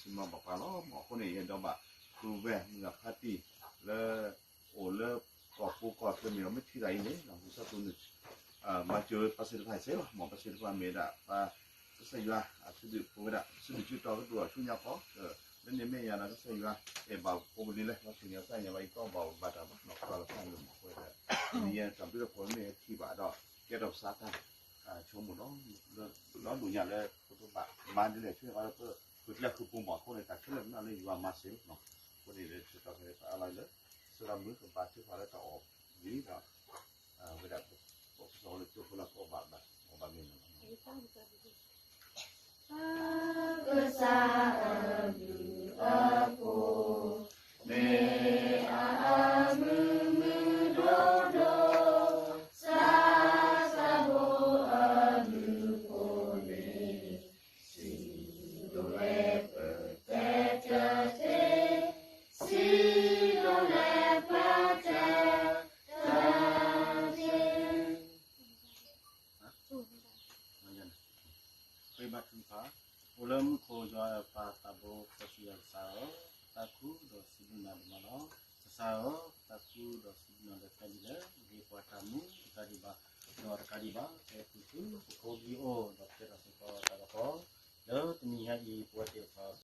စံးမၤဘၣ်ပှၤလီၤ. မ့ၢ်အဃိန့ၣ် ယအဲၣ်ဒိးဘၣ် ခူဝဲ မုၢ်ဂၤဖါတံၢ် လၢ အိၣ်လၢကီၢ်ပူၤကီၢ်ချၢမ့ၢ်ဒီး မ့ၢ်ထံၣ်တၢ်အံၤန့ၣ် ပကစၢ်သူန့ၣ် မၤစၢၤပှၤသ့ၣ်တဖၣ်စ့ၢ်လီၤ. မ့ၢ်ပှၤသ့ၣ်တဖၣ်မ့ၢ်ဒၣ် ပှၤကစၢ်ယွၤ အစုဒုၣ်ပဝဲဒၣ် စုဒုၣ်စုတီၤကဒိၣ်ထီၣ်ဆူညါခီ လၢန့ၣ်မ့ၢ်ယၤဒီး ကစၢ်ယွၤ အဲၣ်ဘၣ်ဖိပလံၤလၢ ပှၤသ့ၣ်ညါကစၢ်ယွၤဘၣ် ယတီဘၣ်ဘၣ်တၢ်ဘၣ် နီၢ်ကီၢ်လၢဖၣ်န့ၣ်မ့ၢ်အဃိဒီး ယတၢ်ဘျုးတၢ်ဖှိၣ်မ့ၢ်ဟဲထံၣ်ဘၣ်ဒီး ကဲထီၣ်ပသးတၢ် ဆိကမိၣ်ဒီး ဒီဒိၣ်ညါလၢ ပကဘၣ်မၤဒ်လဲၣ် ဆူညါခီလၢပ ပကျဲဃုာ်ပူၤမ့ၢ်အဃိန့ၣ် တၢ်ခဲလၢာ်မ့ၢ်လၢယွၤမၤစ့ၢ်လီၤ. အဃိန့ၣ် ဆၢကတီၢ်ခဲအံၤ ပအါလီၤလၢ ဆၢကတီၢ်မုၢ်ကဘၣ်ထုကဖၣ်လၢတၢ်အီၣ်ဝံၤဒီး ဝဲဒၣ် ပကစၢ်လၢကၠိဖိလၢကီၢ်ဘၣ်ဘၣ် အီၣ်ဘၣ်မ့ၢ်န့ၣ်လီၤ. ကစၢ်အဘျုးအဖှိၣ် မ့ၢ်အမုာ်မုာ်ဒိၣ်ဒိၣ်, သးသးဘိအဘျုးအဖှိၣ်န့ၣ် စံးဘျုးလၢပတၢ်တသ့, စံးဘျုးလၢပတၢ်တသ့. ပဘါထုကဖၣ်. အိၣ်လၢမူခိၣ်ယွၤအပၢ်သးဘိစီဆှံယွၤကစၢ်ဧၢ, ပသးခုဒီးစံးဘျုးနၤဒိၣ်မးလီၤ. ကစၢ်ဧၢ, ပသးခုဒီးစံးဘျုးနၤလၢခဲအံၤလၢ နဟ့ၣ်ပှၤတၢ်မူတကးဒံးဘၣ်, ဒီးတကးဒံးဘၣ် ပသုးခိၣ်ဖိလံၤအိၣ်ဒီးကဲထီၣ်စ့ၢ်ကီးတၢ်ကပီၤ, လၢတနံၤညါအံၤ ပဝဲသ့ၣ်တဖၣ်